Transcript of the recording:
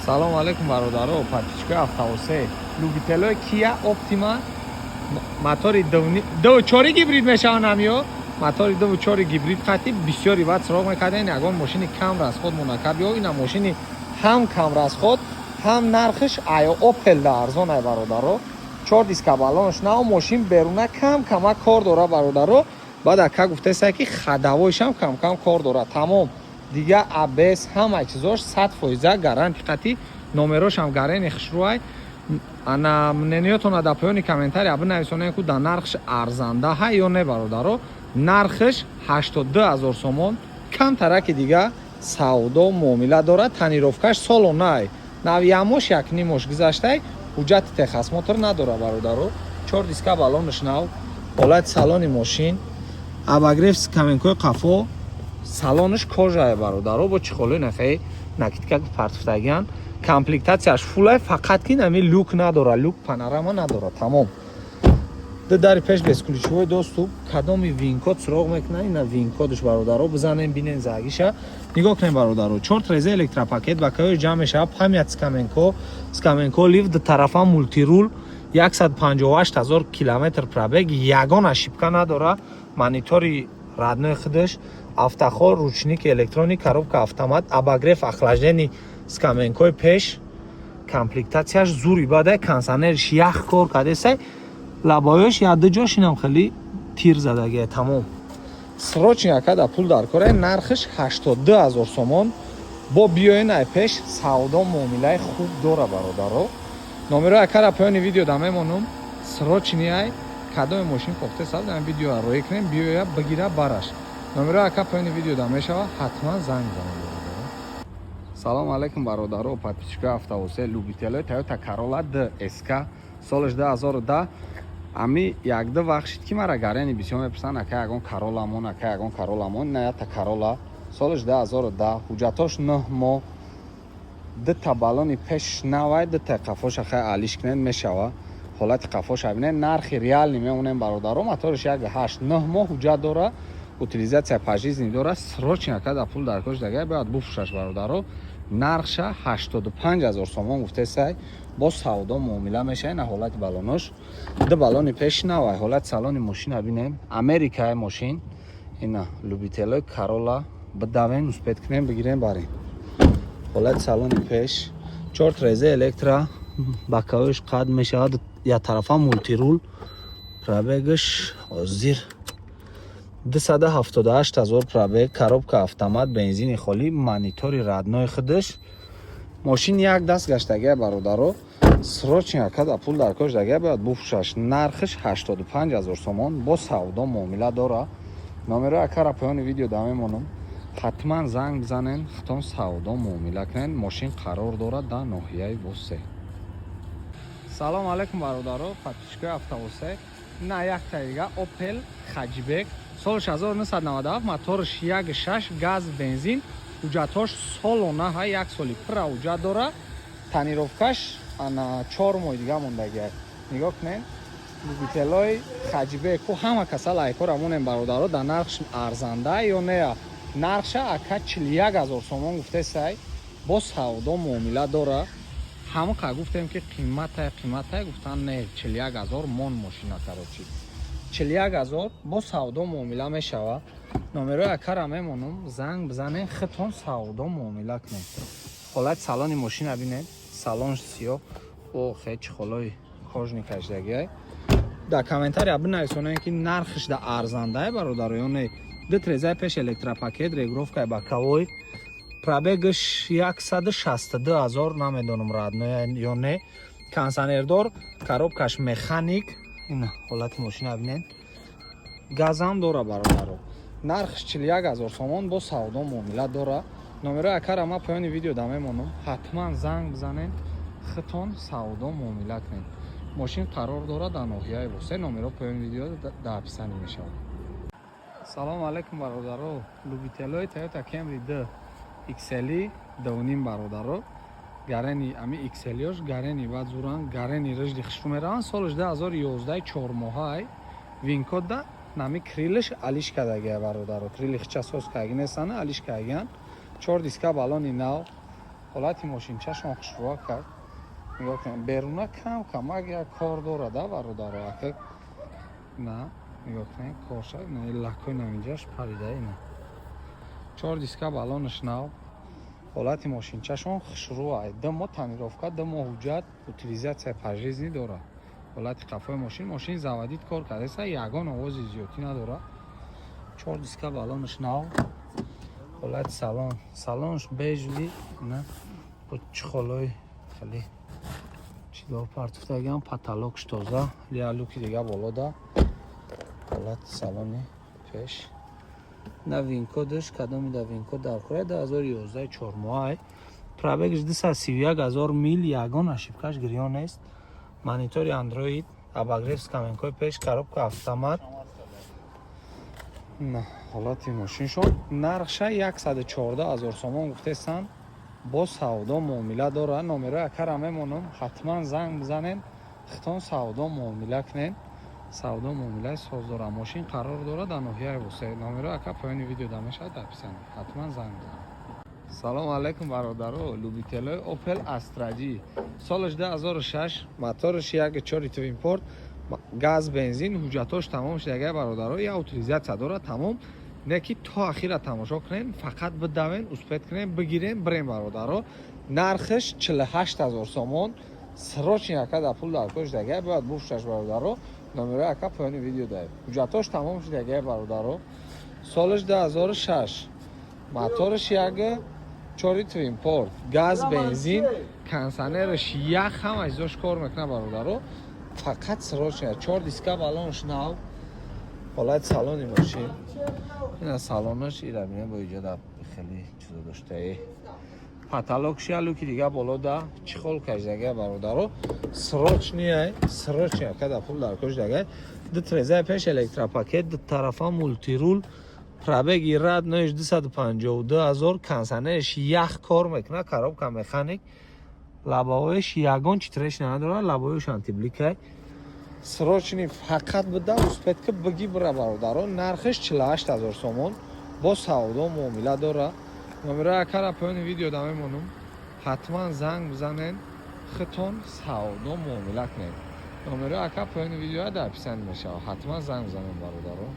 Салому алейкум, бародаро, подписчикои Автосе, любителои Кия Оптима. Мотори ду чори гибрид мешаванд. Ҳамиё мотори дуву чори гибрид қати бисёри вақт суроғ мекардем, ягон мошини кам расход монакаб ё ина мошини ҳам кам расход, ҳам нархиш ай Опел да арзон ай, бародаро. Чор диска, баллонш нав, мошин беруна кам камак кор дора, бародаро. Баъд ака гуфтеса, ки ходовойшам кам-кам кор дора, тамом. Дига АБС, ҳама чизош 100% гарантия қати, номерошам гарени хушрӯай. Ана мнениётона дар поёни комментария бинависонем, ку дар нархш арзанда ҳа ё не, бародаро. Нархш 82 ҳазор сомон, камтараки дига савдо муомила дорад. Тонировкаш солонай, навиямош якнимош гузаштай, ҳуҷҷати техосмотр надора, бародаро. Чор диска, баллонаш нав, ҳолати салони мошин, обогрев скамейкои қафо, салонаш кожае, бародаро, бо чехолои нахе накидка партуфтагиан. Комплектатсияш фулай, фақат ки нами люк надора, люк панорама надора, тамом. Ду дари пеш бесключевой доступ. Кадоми винкод суроғ мекунад, ина винкодш, бародаро, бизанем, бинен загиша. Нигоҳ кунем, бародаро: чор треза, электропакет, боковой ҷамъ мешавад, память скамейко, скамейко лифт, ду тарафа мультируль, 158 ҳазор километр пробег, ягон ошибка надора, монитори родной худаш, автохолд, ручник электроник, коробка автомат, обогрев, охлаждение скамейкои пеш. Комплектатсияш зури бадай, кондиционерш ях кор кардесай, лабоёш яду ҷош инам хеле тир задагия, тамом. Срочно ака да пул дар кора, нархш 82 ҳазор сомон. Бо биёен ай пеш, савдо муомилаи хуб дора, бародаро. Номерои акара поёни видео да мемонум. Срочный ай, кадоме мошин кофте саб видео роӣ кунем, биёя, бигира, бараш. Номерои ака поёни видео да мешава, ҳатман занг занед, бародаро. Салому алейкум, бародаро, подписчикои Автоусе, любителои Тойота Corolla DSK, солаш 2010. Ами якду вақт шид, ки мара гарени бисёр мепурсанд: «Ака, ягон Кароламон, ака, ягон Кароламон?» На, ята Карола, солаш 2010, ҳуҷҷатош 9 моҳ, дута баллони пеш навай, дута қафоша хай алиш кунед мешава. Ҳолати қафоша бинед, нархи реальный мемонем, бародаро. Моториш 1,8, 9 моҳ ҳуҷҷат дора, утилизация пожизненный дора. Срочно ака да пул дар кош дагай, бояд буфурӯшаш, бародаро. Нархша 85 ҳазор сомон гуфтесай, бо савдо муомила мешавад. На, ҳолати баллонош, ду баллони пеш навай. Ҳолати салони мошина бинем, Америкаи мошин ина. Любителои Карола бидавен, успеть кунем, бигирем, барем. Ҳолати салони пеш, чор трезе электро, боковоиш қад мешавад, як тарафа мультируль. Пробегаш ҳозир 278 ҳазор пробег, коробка автомат, бензини холӣ, монитори родной худаш. Мошин як даст гаштагия, бародаро. Срочно ака да пул дар кош дагия, бояд буфурӯшаш. Нархаш 85 ҳазор сомон, бо савдо муомила дора. Номерои акара поёни видео да мемонам, ҳатман занг бизанен, хитон савдо муомила кунен. Мошин қарор дорад дар ноҳияи Восе. Салому алейкум, бародаро, подписчикои Автовосе. На, якта дига Опел Хэтчбек, соли 1997, моторш 1,6, газ, бензин, ҳуҷҷатҳош солона ҳа, як соли пурра ҳуҷҷат дора. Тонировкаш ана 4 моҳи дига мондагия. Нигоҳ кунед, любителои хэтчбек ку ҳама каса лайкҳоро монем, бародаро. Дар нархш арзанда ё нея? Нархша ака 41 ҳазор сомон гуфтесай, бо савдо муомила дора. Ҳамақа гуфтем, ки қиматай, қиматай, гуфтан не, 41 ҳазор мон мошина. Короче, 41 ҳазор, бо савдо муомила мешава. Номерои акара мемонам, занг бизанен, хитон савдо муомила кунед. Ҳолати салони мошина бинед, салон сиёҳ, о хе чехолои кожаный кашидагиай. Дар комментария бинависонем, ки нархш да арзандае, бародаро, ё не. Ду трезаи пеш электропакет, регулировкаи боковой, пробегаш 162 ҳазор, намедонам, родной ё не. Кондиционердор, коробкаш механик. Ин ҳолати мошина бинед, газам дора, бародаро. Нархш 41 ҳазор сомон, бо савдо муомила дора. Номерои акара ма поёни видео да мемонам, ҳатман занг бизанед, хитон савдо муомила кунед. Мошин қарор дорад дар ноҳияи Восе. Номеро поёни видео дар описание мешавад. Салому алайкум, бародаро, любителои Toyota Camry 2 XL 2.5. Бародаро, гарени ами XL-ёш гарени баъд зуран, гарени рижди хушрӯ мераванд. Солаш 2011, 4 моҳай, винкод да нами крылиш алиш кардагия, бародаро. Крыли хича соз кардаги нестана, алиш кардагиян. Чор диска, баллони нав. Ҳолати мошинчашон хушрӯа кард. Нигоҳ кунед, беруна кам камак як кор дорада, бародаро. Ака, на, нигоҳ кунед, корша на, лакои навинҷаш парида ина. Чор диска балонаш нав. Ҳолати мошинчашон хушрӯа. 2 моҳ тонировка, 2 моҳ ҳуҷҷат, утилизация пожизненный дорад. Ҳолати қафои мошин, мошин заводить кор кардаеса, ягон овози зиёдтӣ надорад. Чор диска балонаш нав. Ҳолати салон, салонш бежевый, на, бо чехолои хеле чидор партуфтагиам, потолокш тоза, лиалуки дига боло да. Ҳолати салони пеш на, VIN-кодаш кадоми да VIN-код дар кора. 2011, 4 моҳай, пробегаш 231 ҳазор мил, ягон ошибкаш гирён нест. Монитори Андроид, обогрев скамейкаҳои пеш, коробка автомат. На, ҳолати мошиншон. Нархша 114 ҳазор сомон гуфтестанд, бо савдо муомила дорад. Номерои акара мемонам, ҳатман занг бизанен, хитон савдо муомила кунен. Савдо муомилаи соз дорад. Мошин қарор дорад дар ноҳияи Восе. Номерои ака поёни видео да мешавад, дар описание. Ҳатман занг бизанед. Салому алайкум, бародаро, любителои Opel Astra J. Солаш 2006, мотораш 1.4 Twin Port, газ, бензин, ҳуҷҷатош тамом шудагай, бародаро. Я утилизация дорад, тамом. Не ки то ахира тамошо кунен, фақат бидавен, успеть кунен, бигирен, бирен, бародаро. Нархаш 48 ҳазор сомон. Срочно ака да пул дар кор шудагай, бояд буфшаш, бародаро. Номерои ака поёни видео даед. Ҳуҷҷатош тамом шудагай, бародаро. Солаш 2006, мотораш 1.4 Twin Port, газ, бензин, кондиционераш ях, ҳама чизош кор мекунад, бародаро. Фақат срочно. Чор диска балонш нав. Ҳолати салони мошин ина, салонаш ира бина, бо иҷода хеле чизо доштаи, потолок шиалу ки дига боло да чехол кашдага, бародаро. Срочный, срочный када пул дар кош дага. Ду трезаи пеш электропакет, ду тарафа мультируль, пробеги родноиш 252 ҳазор, кондиционераш ях кор мекунад, коробка механик, лобовоиш ягон чи трещина надорад, лобовоиш антибликай. Срочный, фақат буда, успеть ки биги, бира, бародаро. Нархаш 48 ҳазор сомон, бо савдо муомила дора. Номерои акара поёни видео да мемонам, ҳатман занг бизанен, хитон савдо муомила кунед. Номерои ака поёни видео дар описание мешавад, ҳатман занг бизанен, бародаро.